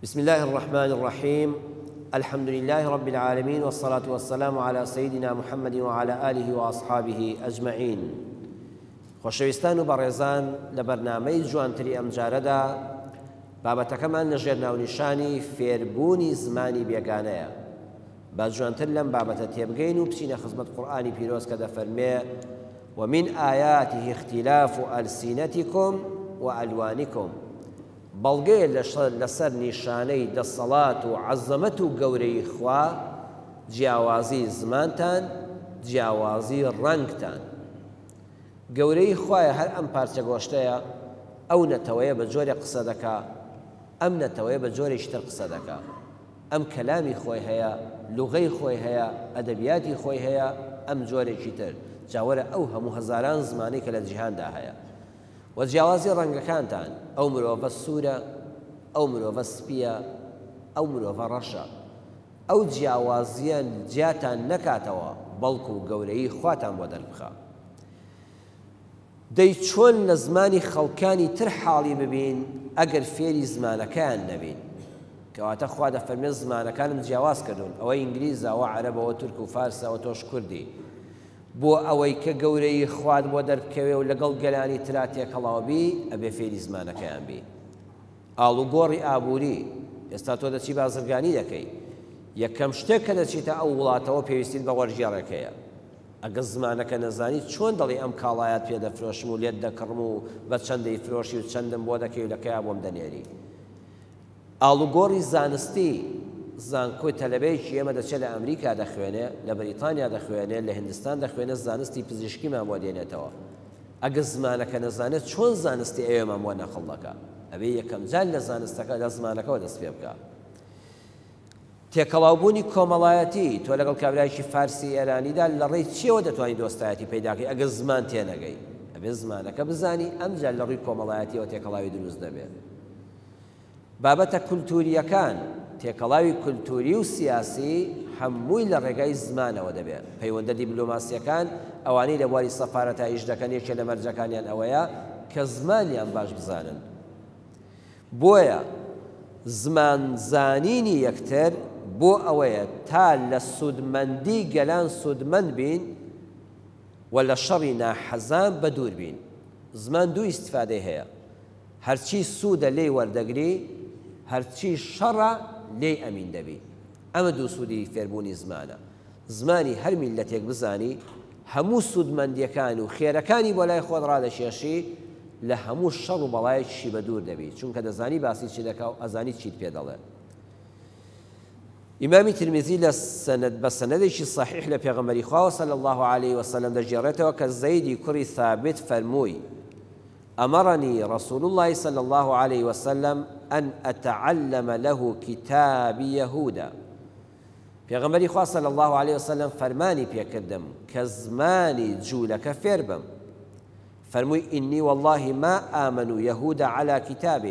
بسم اللە الرحمن الرحیم الحمد للە رب العالمین والصلاة والسلام علی سیدنا محمد وعلی آله وأصحابه اجمعین خۆشەویستان و بەڕێزان لە بەرنامەی جوانتری ئەمجارەدا بابەتەکەمان لە ژێر ناونیشانی فێربوونی زمانی بێگانەیە با جوانتر لەم بابەتە تێبگەین و بچینە خزمەت قورئانی پیرۆز کە دەفەرمێ ومن آیاته اختلاف ألسنتكم وألوانكم بەڵگەیە لەسەر نیشانەی دەسەڵات و عەزەمەت و گەورەیی خوا، جیاوازی زمانتان، جیاوازی ڕەنگتان. گەورەیی خوایە هەر ئەم پارچە گۆشتەیە، ئەو نەتەوەیە بە جۆرێک قسە دەکا، ئەم نەتەوەیە بە جۆرێکی تر قسە دەکا. ئەم کەلامی خۆی هەیە، لوغەی خۆی هەیە، ئەدەبیاتی خۆی هەیە، ئەم جۆرێکی تر. جا وەرە ئەو هەموو هەزاران زمانەی کە لە جیهاندا هەیە. وە جیاوازی ڕەنگەکانتان، ئەو مرۆڤە سوورە، ئەو مرۆڤە سپییە، ئەو مرۆڤە ڕەشە. ئەو جیاوازییە جیاتان نەکاتەوە، بەڵکو گەورەیی خواتان بۆ دەربخا. دەی چۆن لە زمانی خەڵکانی تر حاڵی ببین ئەگەر فێری زمانەکەیان نەبین؟ کەواتە خوا دەفەرمێت زمانەکانم جیاواز کردوون، ئەوە ئینگلیزە، ئەوە عەرەبە، ئەوە تورک و فارسە، ئەوە تۆش کوردی. بۆ ئەوەی کە گەورەیی خوات بۆ دەربکەوێ و لەگەڵ گەلانی ترا تێکەڵاو بی، ئەبێ فێری زمانەکەیان بی. ئاڵوگۆڕی ئابووری، ئێستا تۆ دەچی بازرگانی دەکەی، یەکەم شتێک کە دەچیتە ئەو وڵاتەوە پێویستیت بە وەرگێڕێک هەیە. ئەگەر زمانەکە نەزانی چۆن دەڵێی ئەم کاڵایەت پێ دەفرۆشم و لێت دەکڕم و بە چەند دەیفرۆشی و چەندم بۆ دەکەی و لە کەیا بۆم دەنێری؟ ئاڵوگۆڕی زانستی، زانکۆی تەلەبەیەکی ئێمە دەچێت لە ئەمریکا دەخوێنێ، لە بەریتانیا دەخوێنێ، لە هندستان دەخوێنێ، زانستی پزیشکیمان بۆ دێنێتەوە. ئەگەر زمانەکە نەزانێت چۆن زانستی ئەوێمان بۆ نەقڵ دەکا؟ ئەبێ یەکەمجار لە زانستەکە، لە زمانەکەوە دەست پێ بکا. تێکەڵاوبوونی کۆمەڵایەتی، تۆ لەگەڵ کابرایەکی فارسی ئێرانیدا لە ڕێی چییەوە دەتوانی دۆستایەتی پەیدا کەی ئەگەر زمان تێنەگەی؟ ئەبێ زمانەکە بزانی ئەمجا لە ڕووی کۆمەڵایەتییەوە تێکەڵاوی دروست دەبێ. بابەتە کولتوورییەکان، تێکەڵاوی کولتووری و سیاسی هەمووی لە ڕێگای زمانەوە دەبێ. پەیوەندە دیبلۆماسییەکان، ئەوانەی لە بواری سەفارەتا ئیش دەکەن یەکێ لە مەرجەکانیان ئەوەیە کە زمانیان باش بزانن. بۆیە زمان زانینی یەکتر بۆ ئەوەیە تا لە سوودمەندی گەلان سوودمەند بین و لە شەڕی ناحەزان بەدوور بین. زمان دوو ئیستفادەی هەیە. هەرچی سوودە لێی وەردەگری، هەرچی شەڕە لێی ئەمین دەبی. ئەمە دوو سوودی فێربوونی زمانە. زمانی هەر میللەتێک بزانی، هەموو سوودمەندییەکان و خێرەکانی بۆ لای خۆت ڕادەکێشی، لە هەموو شەڕ و بەڵایەکیشی بەدوور دەبی، چونکە دەزانی باسی چ دەکا و ئەزانی چیت پێ دەڵێ. ئیمامی ترمیزی لە سەنەد بە سەنەدێکی صەحیح لە پێغەمبەری خواوە صلی اللە علیە وسلم دەگێڕێتەوە کە زەیدی کوڕی ثابت فەرمووی، امرنی رسول اللە صلی اللە علیە وسلم ان اتعلم له کتاب یهودا، پێغەمبەری خوا صلی اللە علیە وسلم فەرمانی پێکردم کە زمانی جوولەکە فێر بم، فەرمووی انی واللە ما آمن یهود علی کتاب،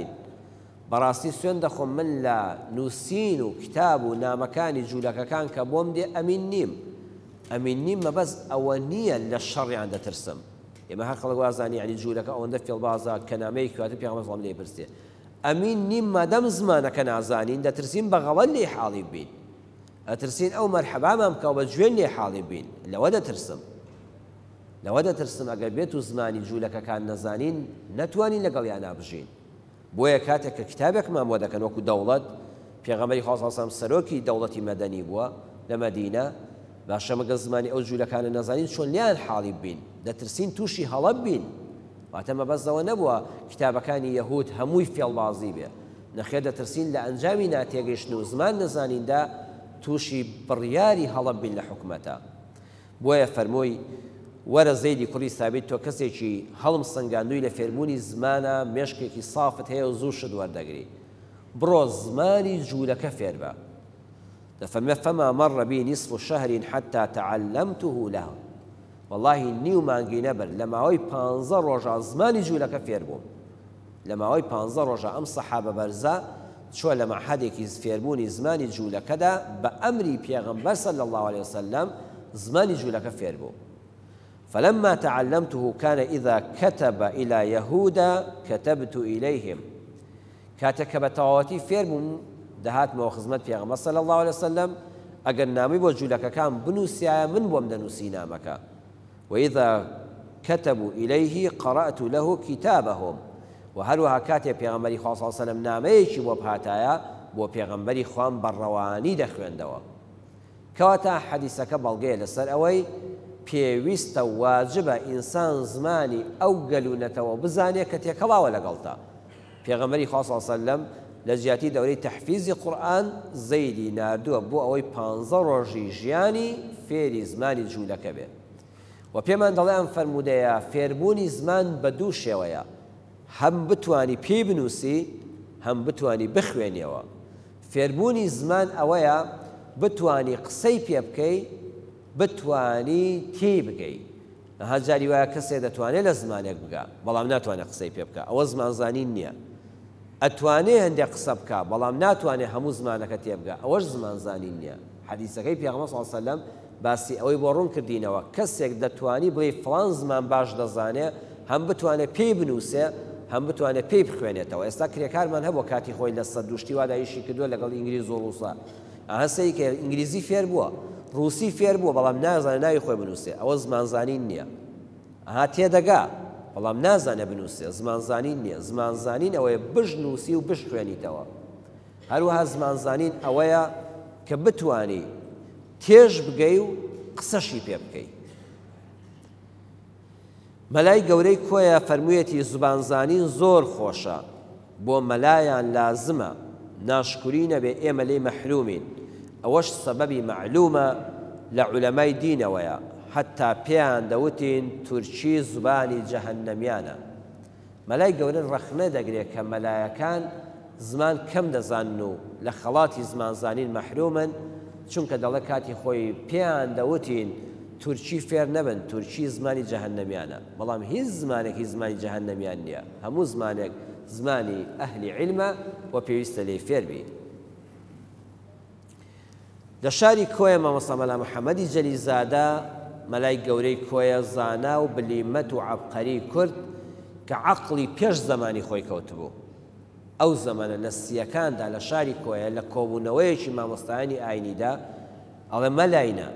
بەڕاستی سوێند دەخۆم من لە نووسین و کتاب و نامەکانی جوولەکەکان کە بۆم دێ ئەمین نیم، ئەمین نیم مەبەست ئەوە نییە لە شەڕیان دەترسم، ئێمە هەر خەڵک وازانی یانی جوولەکە ئەوەندە فێڵبازە کە نامەیەکی هاتوو پێغەمبەر صلی اللە لێی پرسێ ئەمین نیم مادام زمانەکە نازانین دەترسین بە غەڵەت لێی حاڵی ببین ئەترسین ئەو مەرحەبامان بکا و بە جوێن لێی حاڵی ببین لەوە دەترسم لەوە دەترسم ئەگەر بێت و زمانی جوولەکەکان نەزانین نەتوانین لەگەڵیانا بژین بۆیە کاتێک کە کتابێکمان بۆ دەکەن وەکو دەوڵەت، پێغەمبەری خوا صلی اللە علیە وسلم سەرۆکی دەوڵەتی مەدەنی بووە لە مەدینە، باشە مەگەر زمانی ئەو جولەکانە نەزانین چۆن لێیان حاڵی ببین، دەترسین توشی هەڵە ببین، واتە مەبەست لەوە نەبووە کتابەکانی یەهود هەمووی فێڵبازی بێ، نەخێر دەترسین لە ئەنجامی ناتێگەیشتن و زمان نەزانیندا توشی بڕیاری هەڵە ببین لە حکومەتا. بۆیە فەرمووی، وەرە زەیدی کوڕی سابیت تۆ کەسێکی هەڵم سەنگاندووی لە فێربوونی زمانا مێشکێکی سافت هەیە و زوو شت وەردەگری بڕۆ زمانی جوولەکە فێربە. دەفەرموێ، فما مر بی نصف شهر حتی تعلمته له، وەڵاهی نیو مانگی نەبرد لە ماوەی پانزە ڕۆژا زمانی جوولەکە فێربووم. لە ماوەی پانزە ڕۆژا ئەم سەحابە بەرزە چووە لە مەعهەدێکی فێربوونی زمانی جوولەکەدا بە ئەمری پێغەمبەر صلی اللە علیە وسلم زمانی جوولەکە فێر بوو. فلما تعلمته کان اذا کتب الی یهود کتبت الیهم کاتێک کە بە تەواوەتی فێر بووم دەهاتمەوە خزمەت پێغەمبەر صلی اللە علیە وسلم، ئەگەر نامەی بۆ جولەکەکان بنووسیایە من بۆم دەنووسی نامەکە، واذا کتبوا الیه قرات له کتابهم، وە هەروەها کاتێ پێغەمبەری خوا صلی اللە علیە وسلم نامەیەکی بۆ بهاتایە بۆ پێغەمبەری خوام بە ڕەوانی دەخوێندەوە. کەواتە حەدیسەکە بەڵگەیە لەسەر ئەوەی پێویستە و واجبە ئینسان زمانی ئەو گەل و نەتەوە بزانێ کە تێکەڵاوە لەگەڵتا. پێغەمبەری خوا صلی اللە علیە وسلم لە جیاتی دەورەی تەحفیزی قورئان زەیدی ناردووە بۆ ئەوەی پانزە ڕۆژی ژیانی فێری زمانی جوولەکە بێ. وە پێمان دەڵێ ئەم فەرموودەیە فێربوونی زمان بە دوو شێوەیە هەم بتوانی پێی بنووسی هەم بتوانی بخوێنیەوە. فێربوونی زمان ئەوەیە بتوانی قسەی پێ بکەی بتوانی تێی بگەی. ئەها جاری وایە کەسێ دەتوانێ لە زمانێک بگا بەڵام ناتوانێ قسەی پێ بکا ئەوە زمانزانین نییە. ئەتوانێ هەندێ قسە بکا بەڵام ناتوانێ هەموو زمانەکە تێبگا ئەوەش زمانزانین نییە. حەدیسەکەی پێغەمبەر صلی اللە علیە وسلم باسی ئەوەی بۆ ڕوون کردینەوە کەسێک دەتوانی بڵێی فڵان زمان باش دەزانێ هەم بتوانێ پێی بنووسێ هەم بتوانێ پێی بخوێنێتەوە ئێستا کرێکارمان هەبووە کاتی خۆی لە سەدوو شتی وادا ئیشی کردووە لەگەڵ ئینگلیز و ڕووسا ئەها سەیری کە ئینگلیزی فێر بووە ڕووسی فێر بووە بەڵام نازانێ ناوی خۆی بنووسێ ئەوە زمانزانین نییە ئەها تێدەگا بەڵام نازانێ بنووسێ زمانزانین نییە زمانزانین ئەوەیە بشنووسی و بشخوێنیتەوە هەروەها زمانزانین ئەوەیە کە بتوانی تێش بگەی و قسەشی پێ بکەی. مەلای گەورەی کۆیە فەرموویەتی زبانزانین زۆر خۆشە، بۆ مەلایان لازمە، ناشکوری نەبێ ئێمە لێی مەحرومین، ئەوەش سەبەبی مەعلومە لە عولەمای دینەوەیە، حەتتا پێیان دەوتین تورکی زبانی جەهەنەمیانە. مەلای گەورە ڕەخنە دەگرێ کە مەلایەکان زمان کەم دەزانن و لە خەڵاتی زمانزانین مەحرومن، چونکە دەڵێ کاتی خۆی پێیان دەوتین تورکی فێر نەبن، تورکی زمانی جەهەنەمیانە، بەڵام هیچ زمانێک هیچ زمانی جەهەنەمیان نییە، هەموو زمانێک زمانی ئەهلی عیلمە و پێویستە لێی فێر بی. لە شاری کۆیە مامۆستا مەلا محەمەدی جەلیزادە، مەلای گەورەی کۆیە، زانا و بلیمەت و عەبقەری کورد کە عەقڵی پێش زەمانی خۆی کەوتبوو. ئەو زەمەنە لە سییەکاندا لە شاری کۆیە لە کۆبوونەوەیەکی مامۆستایانی ئاینیدا ئەڵێ مەلاینە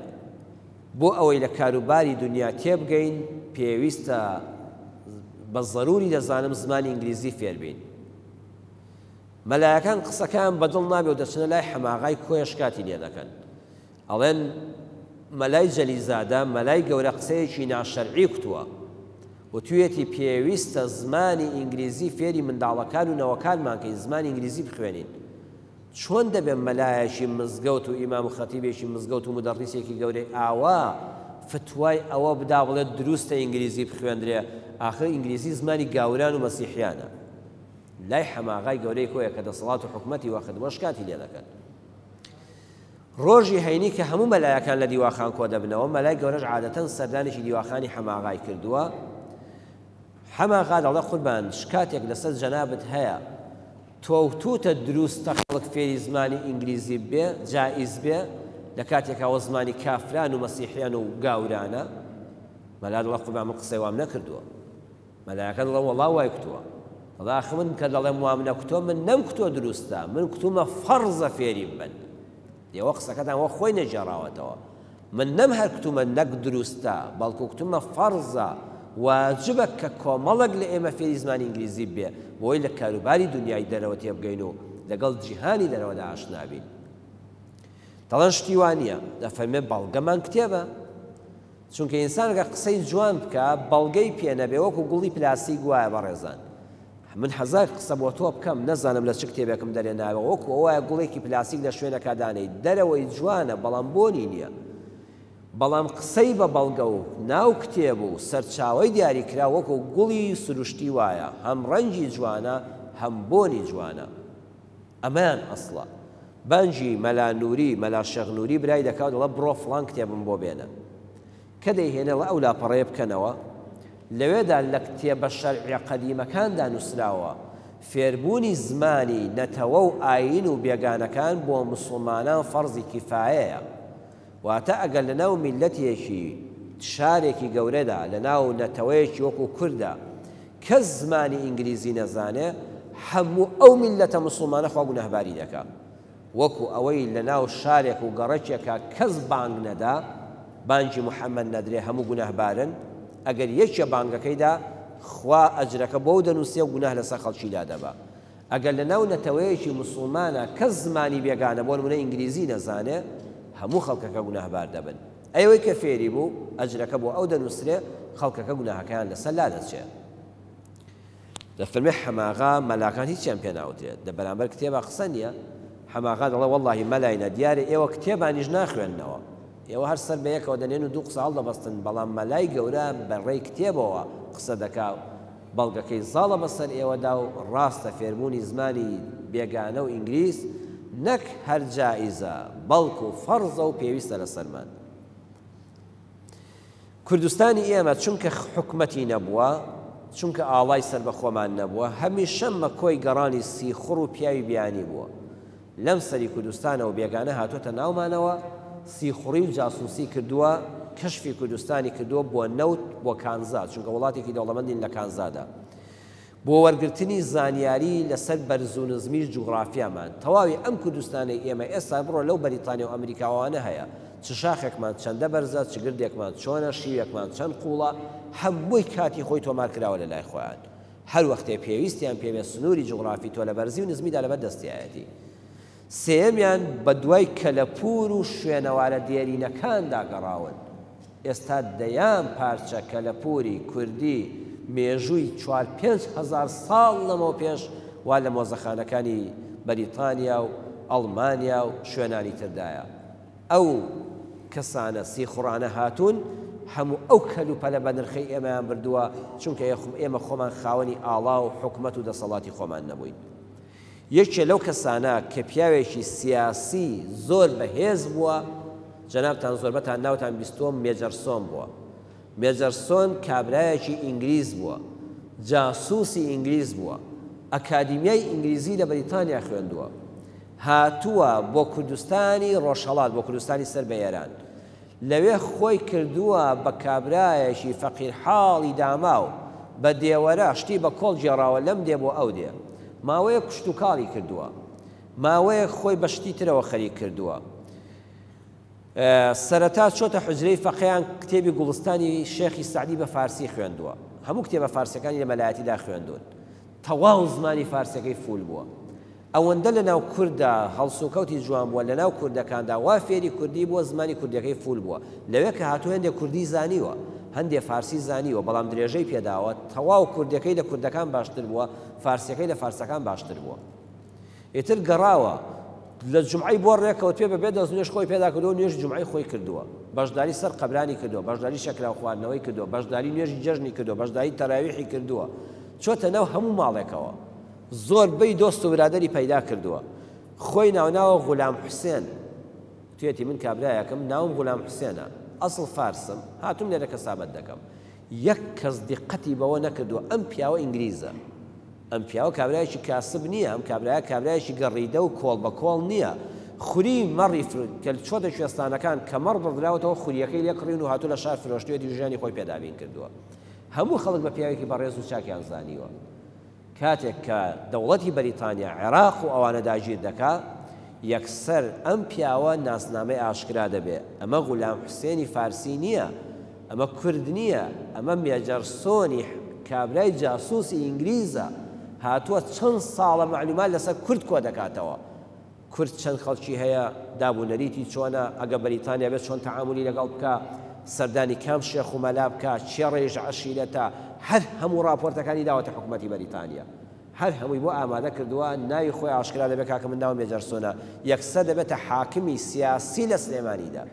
بۆ ئەوەی لە کاروباری دونیا تێبگەین پێویستە بە زەروری دەزانم زمانی ئینگلیزی فێربین. مەلایەکان قسەکەیان بە دڵ نابێ و دەچنە لای حەماغای کۆیە شکاتی لێ دەکەن. ئەڵێن مەلای جەلیزادە، مەلای گەورە قسەیەکی ناشەرعی کوتووە. وتویەتی پێویستە زمانی ئینگلیزی فێری منداڵەکان و نەوەکانمان کەین، زمانی ئینگلیزی بخوێنین. چۆن دەبێ مەلایەکی مزگەوت و ئیمام و خەتیبێکی مزگەوت و مودەڕیسێکی گەورەی ئاوا فتوای ئەوە بدا بڵێ دروستە ئینگلیزی بخوێندرێ، ئاخر ئینگلیزی زمانی گاوران و مەسیحیانە. لای حەماغای گەورەی کۆیە کە دەسەڵات و حکومەتی وەخت بۆ شکاتی لێ دەکەن. ڕۆژی هەینی کە هەموو مەلایەکان لە دیواخان کۆ دەبنەوە، مەلای گەورەش عادەتەن سەردانێکی دیواخانی حەماغای کردووە. حەماغا دەڵێ قوربان شکاتێک لەسەر جەنابت هەیە، تۆ وتوتە دروستە خەڵک فێری زمانی ئینگلیزی ببێ، جائیز بێ، لە کاتێکا وە زمانی کافران و مەسیحیان و گاورانە. مەلا دەڵێ قوربان من قسەی وام نەکردووە. مەلایەکە دەڵێ وەڵا وای کوتووە. دەڵێ ئاخ من کە دەڵێم وام نەکوتووە من نەمکوتووە دروستە، من کوتوومە فەڕزە فێری ببن. ئێوە قسەکەتان وەک خۆی نەگێڕاوەتەوە. من نەم هەر کوتوومە نەک دروستە، بەڵکو کوتوومە فەڕزە، واجبە کە کۆمەڵێک لە ئێمە فێری زمانی ئینگلیزی ببێ بۆی لە کاروباری دونیای دەرەوە تێبگەین و لەگەڵ جیهانی دەرەوەدا ئاشنا بین. دەڵێن شتی وا نییە. دەفەرمێ بەڵگەمان کتێبە. چونکە ئینسان گەر قسەی جوان بکا بەڵگەی پێ نەبێ وەکو گوڵی پلاستیک وایە بەڕێزان من هەزار قسە بۆ تۆ بکەم نەزانم لە چ کتێبێکم دەرێناوە وەکو ئەوە گوڵێکی پلاستیک لە شوێنەکە دانەی دەرەوەی جوانە بەڵام بۆنی نییە بەڵام قسەی بە بەڵگە و ناو کتێب و سەرچاوەی دیاریکرا وەکو گوڵی سروشتی وایە هەم ڕەنگی جوانە هەم بۆنی جوانە ئەمەیان ئەسڵە. بانگی مەلا نوری، مەلا شێخ نوری برای دەکا و دەڵێ بڕۆ فڵان کتێبم بۆ بێنە. کە دەیهێنێ ڵە ئەو لاپەڕەیە بکەنەوە، لەوێدا لە کتێبە شەرعیە قەدیمەکاندا نووسراوە، فێربوونی زمانی نەتەوە و ئایین و بێگانەکان بۆ موسڵمانان فەرزی کیفایەیە. واتە ئەگەر لە ناو میللەتێکی شارێکی گەورەدا، لە ناو نەتەوەیەکی وەکو کورددا کەس زمانی ئینگلیزی نەزانێ، هەموو ئەو میللەتە موسڵمانە خوا گوناهباری دەکا. وەکو ئەوەی لەناو شارێک و گەڕەکێکا کەس بانگ نەدا، بانگی محمد نەدرێ هەموو گوناهبارن، ئەگەر یەکێ بانگەکەی دا خوا ئەجرەکە بۆو دەنوسێ و گوناه لەسەر خەڵکی لادەبا. ئەگەر لەناو نەتەوەیەکی موسوڵمانا کەس زمانی بێگانە بۆ نمونە ئینگلیزی نەزانێ هەموو خەڵکەکە گوناهبار دەبن. ئەوەی کە فێری بوو ئەجرەکە بۆ ئەو دەنوسرێ خەڵکەکە گوناهەکەیان لەسەر لادەچێ. دەفەرمێ حەماغا مەلاکان هیچیان پێ ناوترێت لە بەرامبەر کتێبا قسە نییە حەماغا دەڵێ وەڵڵاهی مەلاینە دیارە ئێوە کتێبانیش ناخوێننەوە ئێوە هەر سەر بە یەکەوە دەنێن و دوو قسە هەڵدەبەستن بەڵام مەلای گەورە بە ڕێی کتێبەوە قسە دەکا و بەڵگەکەی زاڵە بەسەر ئێوەدا و ڕاستە فێربوونی زمانی بێگانە و ئینگلیز نەک هەر جائیزە بەڵکو فەرزە و پێویستە لەسەرمان. کوردستانی ئێمە چونکە حکومەتی نەبووە، چونکە ئاڵای سەربەخۆمان نەبووە، هەمیشە مەکۆی گەڕانی سیخوڕ و پیاوی بیانی بووە. لەم سەری کوردستانەوە بێگانە هاتۆتە ناومانەوە، سیخوڕی و جاسوسی کردووە، کەشفی کوردستانی کردووە بۆ نەوت، بۆ کانزا، چونکە وڵاتێکی دەوڵەمەندین لە کانزادا. بۆ وەرگرتنی زانیاری لەسەر بەرز و نزمی جوگڕافیامان، تەواوی ئەم کوردستانەی ئێمە ئێستا بڕۆ لەو بەریتانیا و ئەمریکاوانە هەیە، چ شاخێکمان چەندە بەرزە، چ گردێکمان چۆنە، شیوێکمان چەند قووڵە، هەمووی کاتی خۆی تۆمار کراوە لە لای خۆیان. هەر وەختێ پێویستیان پێ بێ سنووری جوگڕافی تۆ لە بەرزی و نزمیدا لەبەر دەستیایەتی. سێیەمیان بەدوای کەلەپوور و شوێنەوارە دێرینەکاندا گەڕاون. ئێستا دەیان پارچە کەلەپووری کوردی مێژووی 4-5 هەزار ساڵ لەمەوپێش وا لە مۆزەخانەکانی بەریتانیا و ئەڵمانیا و شوێنانی تردایە. ئەو کەسانە سیخوڕانە هاتوون هەموو ئەو کەلوپەلە بەنرخەی ئێمەیان بردووە، چونکە ئێمە خۆمان خاوەنی ئاڵا و حکومەت و دەسەڵاتی خۆمان نەبووین. یەکێ لەو کەسانە کە پیاوێکی سیاسی زۆر بەهێز بووە، جەنابتان زۆربەتان ناوتان بیستووە، مێجەرسۆن بووە. مێجەرسۆن کابرایەکی ئینگلیز بووە، جاسوسی ئینگلیز بووە، ئەکادیمیای ئینگلیزی لە بەریتانیا خوێندووە، هاتووە بۆ کوردستانی ڕۆژهەڵات، بۆ کوردستانی سەر بە ئێران. لەوێ خۆی کردووە بە کابرایەکی فەقیر حاڵی داماو، بە دێوەرە شتی بە کۆڵ گێڕاوە لەم دێ بۆ ئەو دێ. ماوەیەک کشتوکاڵی کردووە. ماوەیەک خۆی بە شتی ترەوە خەریک کردووە. سەرەتا چۆتە حوجرەی فەقێیان کتێبی گوڵستانی شێخی سەعدی بە فارسی خوێندووە. هەموو کتێبە فارسیەکانی لە مەلایەتیدا خوێندوون. تەواو زمانی فارسیەکەی فول بووە. ئەوەندە لەناو کورددا هەڵسوکەوتی جوان بووە، لەناو کوردەکاندا وا فێری کوردی بووە، زمانی کوردیەکەی فول بووە. لەوێ کە هاتووە هەندێ کوردی زانیوە، هەندێ فارسی زانیوە، بەڵام درێژەی پێداوە، تەواو کوردیەکەی لە کوردەکان باشتر بووە، فارسیەکەی لە فارسەکان باشتر بووە. ئیتر گەڕاوە، لە جومعەی بۆ ڕێکەوت پێ بە بێ دەستنوێژ خۆی پێدا کردووە و نوێژی جومعەی خۆی کردووە، بەشداری سەر قەبرانی کردووە، بەشداری شەکراو خواردنەوەی کردووە، بەشداری نوێژی جەژنی کردووە، بەشداری تەراویحی کردووە، چۆتە ناو هەموو ماڵێکەوە. زۆربەی دۆست و برادەری پەیدا کردووە. خۆی ناوناوە غولام حوسێن. وتویەتی من کابرایەکم ناوم غولام حوسێنە، ئەسڵ فارسم، هاتووم لێرە کەسابەت دەکەم. یەک کەس دیقەتی بەوە نەکردووە ئەم پیاوە ئینگلیزە. ئەم پیاوە کابرایەکی کاسب نییە، ئەم کابرایە کابرایەکی گەڕیدە و کۆڵ بە کۆڵ نییە. خوری مەڕی فرۆ، کە چۆتە کوێستانەکان کە مەڕ بڕدراوەتەوە خورییەکەی لێ کڕیون و هاتوو لە شار فرۆشتویەتی و ژیانی خۆی پێ دابین کردووە. هەموو خەڵک بە پیاوێکی بەڕێز و چاکیان زانیوە. کاتێک کە دەوڵەتی بەریتانیا عێراق و ئەوانە داگیر دەکا، یەکسەر ئەم پیاوە ناسنامەی ئاشکرا دەبێ، ئەمە غولام حوسێنی فارسی نییە، ئەمە کورد نییە، ئەمە مێجەرسۆنی کابرای جاسوسی ئینگلیزە، هاتووە چەند ساڵە مەعلومات لەسەر کورد کۆدەکاتەوە. کورد چەند خەڵکی هەیە، داب و نەریتی چۆنە، ئەگە بەریتانیا بێت چۆن تەعامولی لەگەڵ بکا، سەردانی کام شێخ و مەلا بکا، کێ ڕەیش عەشیرەتە، هەر هەموو ڕاپۆرتەکانی داوەتە حکومەتی بەریتانیا. هەر هەمووی بۆ ئامادە کردووە، ناوی خۆی ئاشکرا دەبێت کاکە من ناوم مێجەرسۆنە، یەکسەر دەبێتە حاکمی سیاسی لە سلێمانیدا.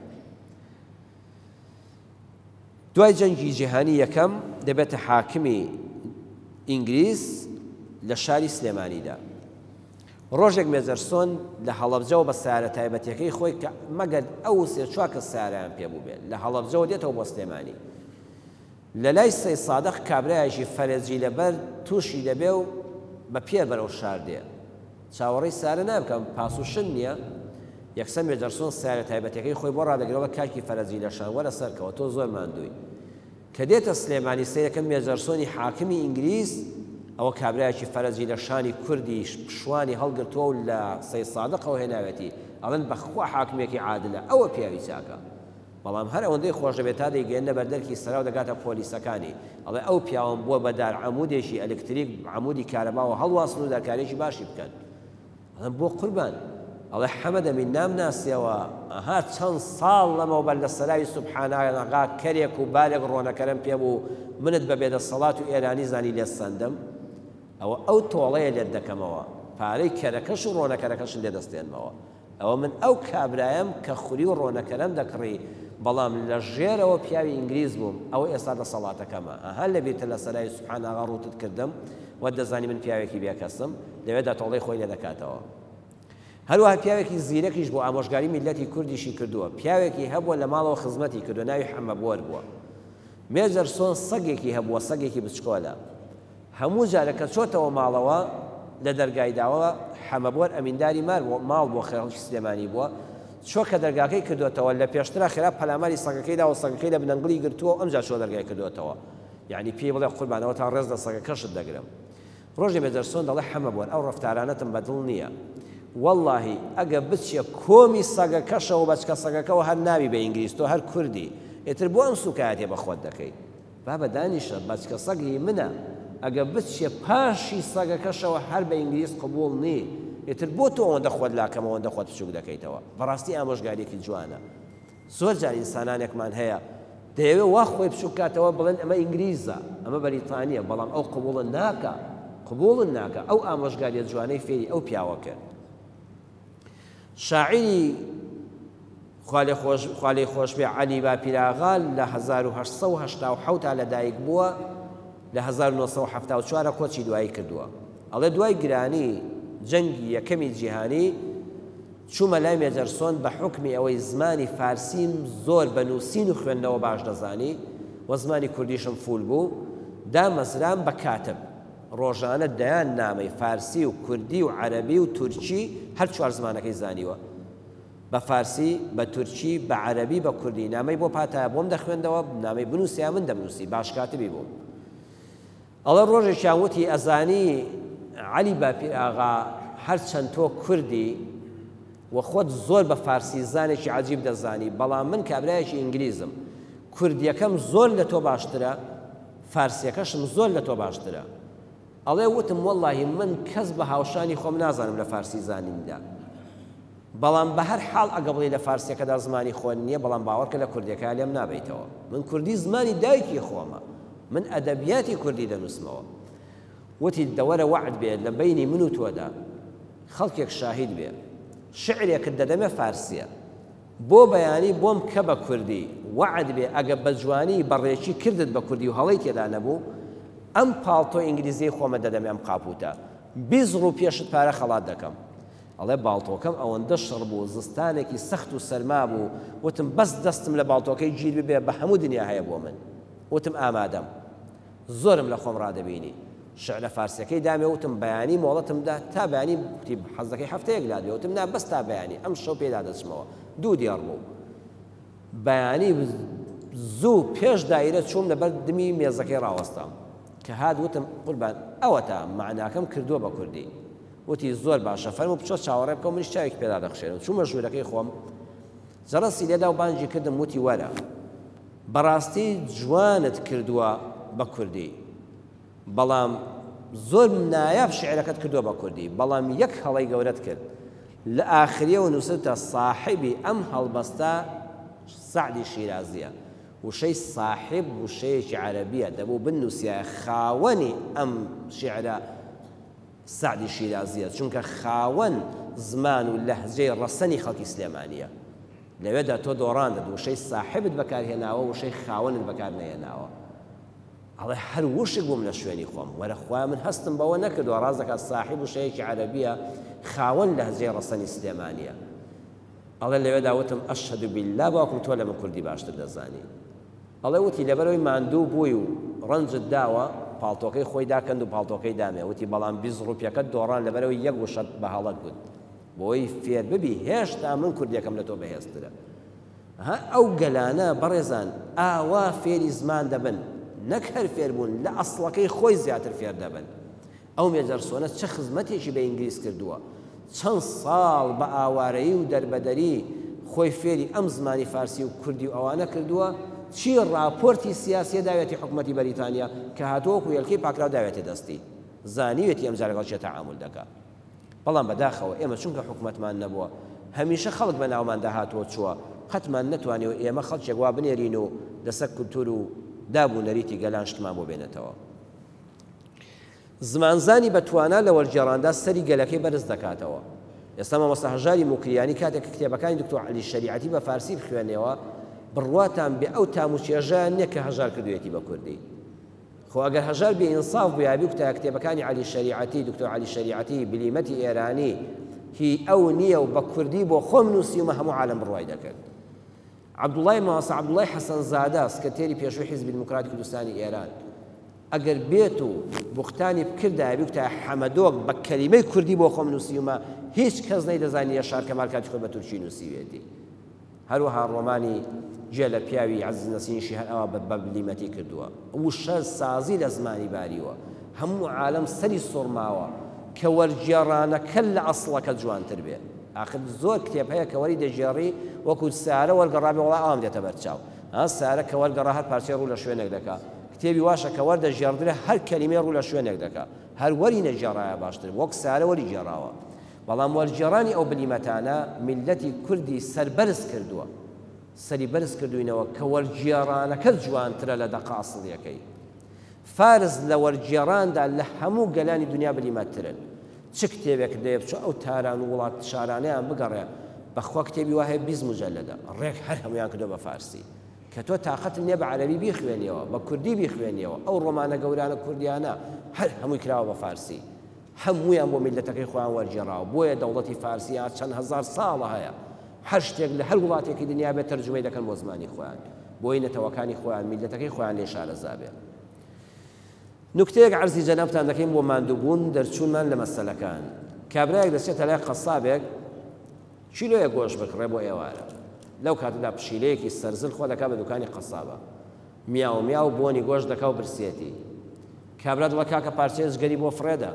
دوای جەنگی جیهانی یەکەم دەبێتە حاکمی ئینگلیز لە شاری سلێمانیدا. ڕۆژێک مێجەرسۆن لە هەڵەبجەوە بە سەیارە تایبەتیەکەی خۆی کە مەگەر ئەو و سێ چوار کەس سەیارەیان پێ بووبێ لە هەڵەبجەوە دێتەوە بۆ سلێمانی لە لای سەی سادق کابرایەکی فەرەجی لەبەر تووشی دەبێ و بە پێ بەرەو شار دێ چاوەڕێی سارە نابکەم پاس و شن نییە یەکسەر مێجەرسۆن سەیارە تایبەتیەکەی خۆی بۆ ڕادەگرەوە کاکی فەرەجی لەشان وەرە سەرکەوە تۆ زۆر ماندووی کە دێتە سلێمانی سەیرەکەم مێجەرسۆنی حاکمی ئینگلیز. ئەوە کابرایەکی فەرەجی لە شانی کوردی شوانی هەڵگرتووە و لە سەیدسادقەوە هێناوێتی، ئەڵێن بەخوا حاکمێکی عادلە، ئەوە پیاوی چاکە. بەڵام هەر ئەوەندەی خۆش دەبێت تا دەیگەیەننە بەر دەرکی سەراو دەگاتە پۆلیسەکانی، ئەڵێ ئەو پیاوەم بووە بە دار عەمودێکی ئەلکتریک، عەمودی کارەباوە هەڵواسن و دارکارییەکی باشی بکەن. ئەڵێم بۆ قوربان؟ ئەڵێ حەمەدەمین نامناسیەوە، ئەها چەند ساڵ لەمەوبەر لە سەراوی سوبحاناغا کەرێک و بارێک ڕۆنەکەرەم پێ بوو، منت بە بێدەسەڵات و ئێرانی زانی لێت سەندم، ئەوە ئەو تۆڵەیە لێت دەکەمەوە، پارەی کەرەکەش و ڕۆنەکەرەکەشت لێ دەستێنمەوە. ئەوە من ئەو کابرایەم کە خوری و ڕۆنەکەرەم دەکڕی، بەڵام لە ژێرەوە پیاوی ئینگلیز بووم، ئەوە ئێستا دەسەڵاتەکەمە. ئەها لەبیرتە لە سەراوی سوبحاناغا ڕووتت کردم؟ وات دەزانی من پیاوێکی بێکەسم؟ لەوێدا تۆڵەی خۆی لێ دەکاتەوە. هەروەها پیاوێکی زیرەکیش بووە، ئامۆژگاری میللەتی کوردیشی کردووە. پیاوێکی هەبووە لە ماڵەوە خزمەتی کردووە، ناوی حەمەبۆر بووە. مێجەرسۆن سەگێکی هەبووە، سەگێکی بچکۆلە. هەموو جارێک کە چۆتەوە ماڵەوە لە دەرگای داوە، حەمەبۆر ئەمینداری مار بووە، ماڵ بووە، خەڵکی سلێمانی بووە، چووە کە دەرگاکەی کردۆتەوە، لە پێشترا خێرا پەلاماری سەگەکەی داوە، سەگەکەی لە بنەنگڵی گرتووە و ئەمجا چووە دەرگای کردۆتەوە. یەعنی پێی بڵێ قوربان ئەوەتا ڕێز لە سەگەکەشت دەگرم. ڕۆژێ مێجەرسۆن دەڵێ حەمەبۆر ئەو ڕەفتارانەتم بە دڵ نییە. وەڵڵاهی ئەگە بچیە کۆمی سەگەکەشەوە بەچکە سەگەکەوە هەر نابی بە ئینگلیز تۆ هەر کوردی. ئیتر بۆ ئەم سوکایەتیە بە خۆت دەکەی؟ بابە دانیشە بەچکە سەگ هی منە ئەگە بچیە پاشی سەگەکەشەوە هەر بە ئینگلیز قبوڵ نی ئیتر بۆ تۆ ئەوەندە خۆت لاکەم ئەوەندە خۆت بچوک دەکەیتەوە بەڕاستی ئامۆژگاریەکی جوانە زۆر جار ئینسانانێکمان هەیە دەیەوێ وا خۆی بچوک کاتەوە بڵێن ئەمە ئینگلیزە ئەمە بەریتانیە بەڵام ئەو قبوڵە ناکا قبوڵن ناکا ئەو ئامۆژگاریە جوانەی فێری ئەو پیاوە کرد شاعیری خوا لێی خۆش بێ عەلی باپیراغا لە 1887 تا لەدایک بووە لە 1974 کۆچی دوایی کردووە ئەڵێ دوای گرانی جەنگی یەکەمی جیهانی چوومە لای مێجەرسۆن بە حوکمی ئەوەی زمانی فارسیم زۆر بە نووسین و خوێندنەوە باش دەزانی و زمانی کوردیشم فول بوو، دامەزرام بە کاتب. ڕۆژانە دەیان نامەی فارسی و کوردی و عەرەبی و تورکی هەر چوار زمانەکەی زانیوە. بە فارسی، بە تورکی، بە عەرەبی، بە کوردی نامەی بۆ پاتایە بۆم دەخوێندەوە، نامەی بنووسیا من دەمنووسی، باش کاتبی بووم. ئەڵێ ڕۆژێکیان وتی ئەزانی عەلی باپیر ئاغا هەرچەند تۆ کوردی و خۆت زۆر بە فارسی زانێکی عەجیب دەزانی بەڵام من کابرایەکی ئینگلیزم کوردیەکەم زۆر لە تۆ باشترە فارسیەکەشم زۆر لە تۆ باشترە ئەڵێ وتم وەڵاهی من کەس بە هاوشانی خۆم نازانم لە فارسی زانیندا بەڵام بە هەر حاڵ ئەگە بڵێی لە فارسیەکەدا زمانی خۆت نیە بەڵام باوەڕکە لە کوردیەکەیا لێم نابەیتەوە من کوردی زمانی دایکی خۆمە من ئەدەبیاتی کوردی دەنوسمەوە وتی دەوەرە وەعد بێ لە بەینی من و تۆدا خەڵکێک شاهید بێ شعرێکت دەدەمێ فارسیە بۆ بەیانی بۆم کە بە کوردی وەعد بێ ئەگە بە جوانی بە ڕێکی کردت بە کوردی و هەڵەی تێدا نەبوو ئەم پاڵتۆ ئینگلیزیەی خۆمە دەدەمێ ئەم قاپوتە 20 ڕوپیەشت پارە خەڵات دەکەم ئەڵێ باڵتۆکەم ئەوەندە شڕ بوو، زستانێکی سەخت و سەرما بوو، وتم بەس دەستم لە باڵتۆکەی گیر ببێ بە هەموو دنیا هەیە بۆ من. وتم ئامادەم. زۆرم لە خۆم ڕادەبینی. شعرە فارسیەکەی دامێ وتم بەیانی مۆڵەتم دە تا بەیانی، وتی حەز دەکەی هەفتەیەک لات بێ، وتم نا بەس تا بەیانی، ئەمشەو پێدا دەچمەوە. دوو دێڕ بوو. بەیانی زوو پێش دایرە چووم لەبەر دمی مێزەکەی ڕاوەستام. کە هات وتم قوربان ئەوەتا مەعناکەم کردووە بە کوردی. وتی، زۆر باشە، فەرموو بچۆ چاوەڕێ بکە و منیش چاوێکی پێدا دەخشێنم. چوومە ژوورەکەی خۆم، جەرەسی لێدا و بانگی کردم، وتی، وەرە. بەڕاستی جوانت کردووە بە کوردی، بەڵام زۆر نایاب شیعرەکەت کردووە بە کوردی، بەڵام یەک هەڵەی گەورەت کرد، لە ئاخریەوە نووسرتە ساحێبی ئەم هەڵبەستە سەعدی شیرازییە. وشەی ساحێب وشەیەکی عەرەبییە، دەبوو بنووسیایە خاوەنی ئەم شیعرە سەعدی شیرازییە، چونکە خاوەن زمان و لەهجەی ڕەسەنی خەڵکی سلێمانییە. لەوێدا تۆ دۆڕاندت، وشەی ساحێبت بەکار هێناوە، وشەی خاوەنت بەکار نەهێناوە. ئەڵێ هەر وشک بووم لە شوێنی خۆم. وەرە خوایە من هەستم بەوە نەکردووە، ڕاست دەکات ساحیب وشەیەکی عەرەبییە، خاوەن لەهجەی ڕەسەنی سلێمانییە. ئەڵێ لەوێدا وتم اشهد باللە باوکم تۆ لە من کوردی باشتر دەزانی. ئەڵێ وتی لەبەرئەوەی ماندوو بووی و ڕەنجت داوە، پاڵتۆکەی خۆی داکەند و پاڵتۆکەی دامێ، وتی بەڵام 20 ڕوپیەکەت دۆڕان لەبەرئەوەی یەک وشەت بە هەڵە گوت. بۆی فێر ببی هێشتا من کوردیەکەم لە تۆ بەهێزترە. ها ئەو گەلانە بەڕێزان ئاوا فێری زمان دەبن، نەک هەر فێربوون لە ئەسڵەکەی خۆی زیاتر فێر دەبن. ئەو مێجەرسۆنە چ خزمەتێکی بە ئینگلیز کردووە؟ چەند ساڵ بە ئاوارەیی و دەربەدەری خۆی فێری ئەم زمانی فارسی و کوردی و ئەوانە کردووە، چی ڕاپۆرتی سیاسیە داوێتی حکومەتی بەریتانیا کە هاتووە وەکو هێلکەی پاکراو داوێتە دەستی، زانیوێتی ئەمجا لەگەڵ کێ تەعامول دەکا. بەڵام بەداخەوە ئێمە چونکە حکومەتمان نەبووە هەمیشە خەڵک بە ناوماندا هاتووە چووە، قەتمان نەتوانیوە ئێمە خەڵکێک وا بنێرین و لەسەر کولتور و داب و نەریتی گەلان شتمان بۆ بێنێتەوە. زمانزانی بە توانا لە وەرگێڕاندا سەری گەلەکەی بەرز دەکاتەوە. ئێستا مامۆستا هەژاری موکریانی کاتێک کە کتێبەکانی دکتۆر عەلی شەریعەتی بە فارسی بخوێنێەوە، بڕواتان بێ ئەو تام و چێژەیان نییە کە هەژار کردوویەتی بە کوردی. خۆ ئەگەر هەژار بێ ئینساف بوویایە بیگوتایە کتێبەکانی عەلی شەریعەتی، دکتۆر عەلی شەریعەتی، بلیمەتی ئێرانی، هی ئەو نییە و بە کوردی بۆ خۆم نووسیومە هەموو عالەم بڕوای دەکرد. عەبدوڵای مامۆستا عەبدوڵای حەسەنزادە، سکرتێری پێشووی حیزبی دیموکراتی کوردستانی ئێران، ئەگەر بێت و بوختانی بکردایە بیگوتایە حەمەدۆک بە کەلیمەی کوردی بۆ خۆم نووسیومە، هیچ کەس نەیدەزانی یەشار کەمال کاتی خۆی بە تورکی نووسیوێتی. هەروەها ڕۆمانی جێ لە پیاوی عەزیز نەسینیشی هەر ئاوا بە بلیمەتی کردووە. وشە سازی لە زمانی باریوە. هەموو عالەم سەری سوڕماوە کە وەرگێڕانەکە لە ئەسڵەکە جوانتر بێ. ئاخر زۆر کتێب هەیە کە وەری دەگێڕی وەکوو سارە وەرگەڕابێ وەڵا ئاوام دێتە بەر چاو. ها سارە کە وەرگەڕا هەر پارچەی ڕوو لە شوێنێک دەکا. کتێبی واشە کە وەردەگێڕدرێ هەر کەلیمەی ڕوو لە شوێنێک دەکا. هەر وەری نەگێڕایە باشتر بوو. وەک سارە وەری گێڕاوە. بەڵام وەرگێڕانی ئەو بلیمەتانە میللەتی کوردی سەربەرز کردووە. سەری بەرز کردووینەوە کە وەرگێڕانەکە جوانترە لە دەقە ئەسڵییەکەی. فارس لە وەرگێڕاندا لە هەموو گەلانی دنیا بلیمەتترن. چ کتێبێکت دەوێ بچۆ ئەو تاران و وڵات شارانەیان بگەڕێ، بەخوا کتێبی وا هەیە 20 موجەلەدە، ڕێک هەر هەموویان کردووە بە فارسی. کە تۆ تاقەتت نییە بە عەرەبی بیخوێنیەوە، بە کوردی بیخوێنیەوە، ئەو ڕۆمانە گەورانە کوردیانە هەر هەمووی کراوە بە فارسی. هەموویان بۆ میللەتەکەی خۆیان وەرگێڕاوە، بۆیە دەوڵەتی فارسی یا چەند هەزار ساڵە هەیە، هەر شتێک لە هەر وڵاتێکی دنیا بێت تەرجومەی دەکەن بۆ زمانی خۆیان، بۆی نەتەوەکانی خۆیان، میللەتەکەی خۆیان لێ شارەزا بێ. نوکتەیەک عەرزی جەنابتان دەکەین بۆ ماندووبوون دەرچوونمان لە مەسەلەکان. کابرایەک دەچێتە لای قەسابێک کیلۆیەک گۆشت بکڕێ بۆ ئێوارە. لەو کاتەدا پشیلەیەکی سەرزل خۆ دەکا بە دوکانی قەسابە. میاو میاو بۆنی گۆشت دەکا و برسیەتی. کابرا دەڵێ کاکە پارچەیە جگەری بۆ فڕێدە.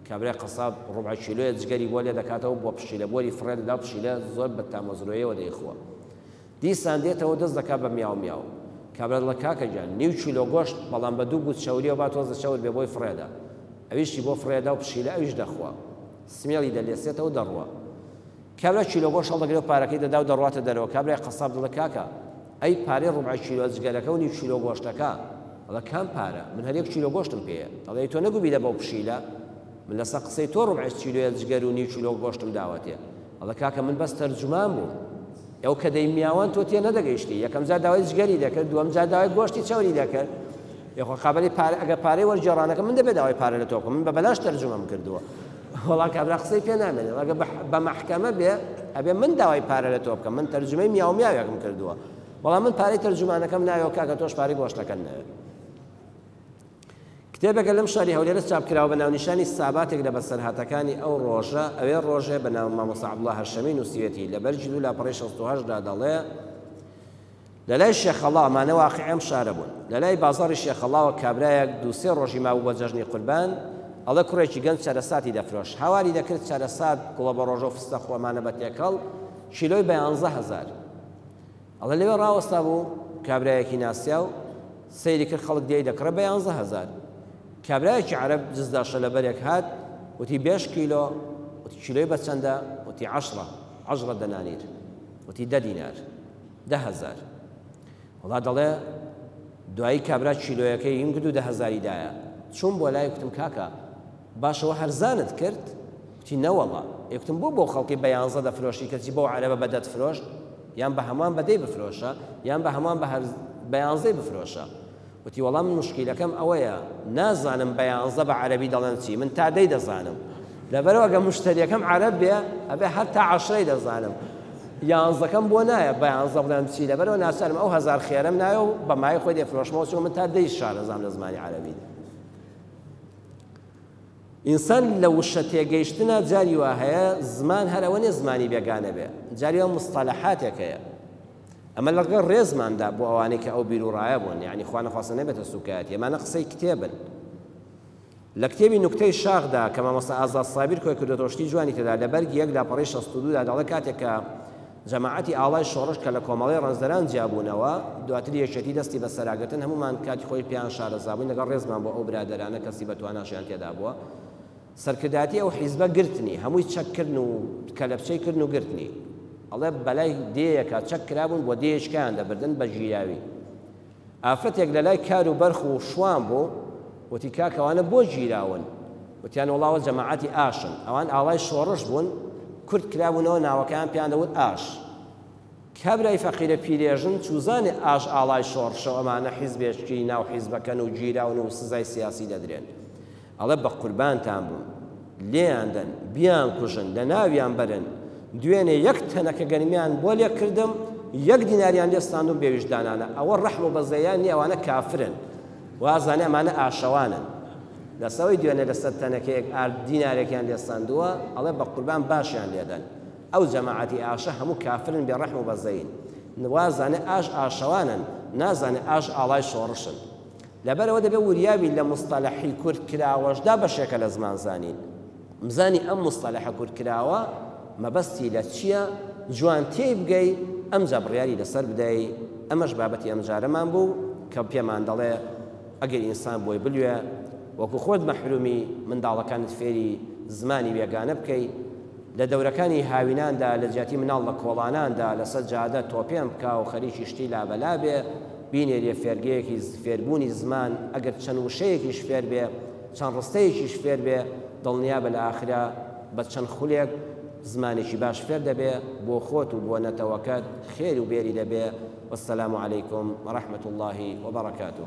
کابرای قەساب ڕوبعە کیلۆیە جگەری بۆ لێ دەکاتەوە بۆ پشیلە بۆری فڕێ دەدا و پشیلە زۆر بە تامەزرۆیەوە دەیخوا. دیسان دێتەوە دەست دەکا بە میاو میاو. کابرا دەڵێ کاکە گیان نیو کیلۆ گۆشت بەڵام بە دوو گوت چەوریەوە با تۆزە چەور بێ بۆی فڕێدە. ئەویشی بۆ فڕێدا و پشیلە ئەویش دەخوا. سمێڵی دەلێسێتەوە دەڕوا. کابرا کیلۆ گۆشت هەڵدەگرێ و پارەکەی دەدا و دەڕواتە دەرەوە. کابرای قەساب دەڵێ کاکە ئەی پارەی ڕوبعە کیلۆ جگەرەکە و نیو کیلۆ گۆشتەکە؟ ئەڵێ کام پارە؟ من هەر یەک کیلۆ گۆشتم پێیە. ئەڵێ ئەی تۆ نەگوو بیدە بەو پشیلە؟ من لەسەر قسەی تۆ ڕوبعە کیلۆیە جگەر و نیو کیلۆ گۆشتم داوەتێ. ئەڵێ کاکە من بەس تەرجومان بووم. ئەو کە دەیمیاوان تۆ تێ نەدەگەیشتی. یەکەم جار داوای جگەری دەکرد، دووەم جار داوای گۆشتی چەوری دەکرد. یخۆ قابلی پارە ئەگەر پارەی وەرگێڕانەکە من دەبێ داوای پارە لە تۆ بکەم. من بە بەلاش تەرجومەم کردووە. وەڵا کابرا قسەی پێ نامێنێت. ئەگەر بە مەحکەمە بێ ئەبێ من داوای پارە لە تۆ بکەم. من تەرجومەی میاو میاوێکم کردووە. بەڵام من پارەی تەرجومانەکەم ناوێ و کاکە تۆش پارەی گۆشتەکەت ناوێ. کتێبێکە لەم شاری هەولێرە چاپ کراوە بە ناونیشانی ساباتێک لە بەسەرهاتەکانی ئەو ڕۆژە، ئەوێ ڕۆژێ بە ناو مامۆستا عەبدوڵا هەرشەمی نووسیوێتی، لە بەرگی دوو لاپەڕەی 68 دا دەڵێ، لە لای شێخەڵا، ئەمانە واقیعی ئەم شارە بوون، لە لای بازاڕی شێخەڵاوە کابرایەک دوو سێ ڕۆژی مابوو بۆ جەژنی قوربان، ئەڵێ کوڕێکی گەنج چەرەساتی دەفرۆشت، هاواری دەکرد چەرەسات، گوڵەبەڕۆژە و فستەق و ئەمانە بە تێکەڵ، کیلۆی بە یانزە هەزار. ئەڵێ لەوێ ڕاوەستابوو کابرایەکی ناسیاو سەیری کرد خەڵک دێی دەکڕێ بە 11 هەزار. کابرایەکی عەرەب جزدا شەلەبەرێک هات وتی بێش کیلۆ، وتی کیلۆی بە چەندە؟ وتی عەشرە، عەشرە دەنانیر، وتی دە دینار، 10 هەزار. وەڵا دەڵێ دوایی کابرا کیلۆیەکەی هیم کرد و 10 هەزاری دایە. چووم بۆ لای کوتم کاکە باشە وە هەرزانت کرد؟ وتی نەوەڵا. ئێ کوتم بۆ بەو خەڵکەی بە یانزە دەفرۆشی کەچی بەو عەرەبە بە دەت فرۆشت؟ یان بە هەموان بە دەی بفرۆشە یان بە هەموان بە هەر بە یانزەی بفرۆشە. وتی وەڵا من موشکیلەکەم ئەوەیە نازانم بە یانزە بە عەرەبی دەڵێن چی، من تا دەی دەزانم. لەبەرئەوە گەر موشتەریەکەم عەرەب بێ ئەبێ هەر تا عەشرەی دەزانم. یانزەکەم بۆ نایە بە یانزە بڵێم چی، لەبەرئەوە ناچارم ئەو هەزار خێرەم ناوێ و بە مایەی خۆی دەیفرۆشمەوە چونکە من تا دەی شارەزام لە زمانی عەرەبیدا. ئینسان لە وشە تێگەیشتنا جاری وا هەیە زمان هەر ئەوە نیە زمانی بێگانە بێ، جاری وا مستەلەحاتێک هەیە. ئەمە لەگەڵ ڕێزماندا بۆ ئەوانەی کە ئەو بیروڕایە بوون، یانی خوا نەخواستە نەبێتە سووکایەتی، ئەمانە قسەی کتێبن. لە کتێبی نوکتەی شاخ دا کە مامۆستا ئازاد سابیر کۆی کردۆتەوە شتی جوانی تێدا لە بەرگی یەک لاپەڕەی 62 دا دەڵێ کاتێک کە جەماعەتی ئاڵای شۆڕش کە لە کۆمەڵەی ڕەنجدەران جیابوونەوە دواتر یەکێتی دەستی بە سەراگرتن هەموومان کاتی خۆی پێیان شارەزا بووین لەگەڵ ڕێزمان بۆ ئەو برادەرانە کەسی بە تواناشیان تێدا بووە سەرکردایەتی ئەو حیزبە گرتنی هەمووی چەک کردن و کەلەپچەی کردن و گرتنی ئەڵێ بەلای دێیەکە چەک کرابوون بۆ دێیەکیان دەبردن بە گیراوی ئافرەتێک لە لای کار و بەرخ و شوان بوو، وتی کاکە ئەوانە بۆ گیراون؟ وتیان وەڵا ئەوە جەماعەتی ئاشن، ئەوان ئاڵای شۆڕش بوون، کورت کرابوونەوە ناوەکەیان پێیان دەوت ئاش. کابرای فەقیرە پیرێژن چوزانێ ئاش ئاڵای شۆڕشە و ئەمانە حیزبێکی ناو حیزبەکەن و گیراون و سزای سیاسی دەدرێن. ئەڵێ بەقوربانتان بم لێیان دەن بیانکوژن لەناویان بەرن دوێنێ یەک تەنەکە گەنمیان بۆ لێ کردم یەک دیناریان لێ ستاندوم بێ ویژدانانە ئەوە ڕەحم و بەزەیان نیە ئەوانە کافرن وازانێ ئەمانە ئاشەوانن لەسەوەی دوێنێ لەسەر تەنەکەیەک ئارد دینارێکیان لێ ستاندووە ئەڵێ بەقوربان باشیان لێدەن ئەو جەماعەتی ئاشە هەموو کافرن بێ ڕەحم و بەزەین وازانێ ئاش ئاشەوانن نازانێ ئاش ئاڵای شۆڕشن لەبەرئەوە دەبێ وریا بین لە موستەلەحی کورتکراوەشدا بەشێکە لە زمانزانین. بزانی ئەم موستەلەحە کورتکراوە مەبەستی لە چییە، جوان تێی بگەی ئەمجا بڕیاری لەسەر بدەی. ئەمەش بابەتی ئەمجارەمان بوو کە پێمان دەڵێ ئەگەر ئینسان بۆی بلوێ وەکو خۆت مەحرومی منداڵەکانت فێری زمانی بێگانە بکەی، لە دەورەکانی هاویناندا لە جیاتی مناڵ لە کۆڵاناندا لەسەر جادە تۆپێن بکا و خەریکی شتی لابەلا بێ، بینێریە فێرگەیەکی فێربوونی زمان، ئەگەر چەند وشەیەکیش فێر بێ، چەند ڕستەیەکیش فێر بێ، دڵنیابە لە ئاخرا بە چەند خولێک زمانێکی باش فێر دەبێ، بۆ خۆت و بۆ نەتەوەکەت خێر و بێری دەبێ، والسلام علیکم ورحمە اللە وبرکاته.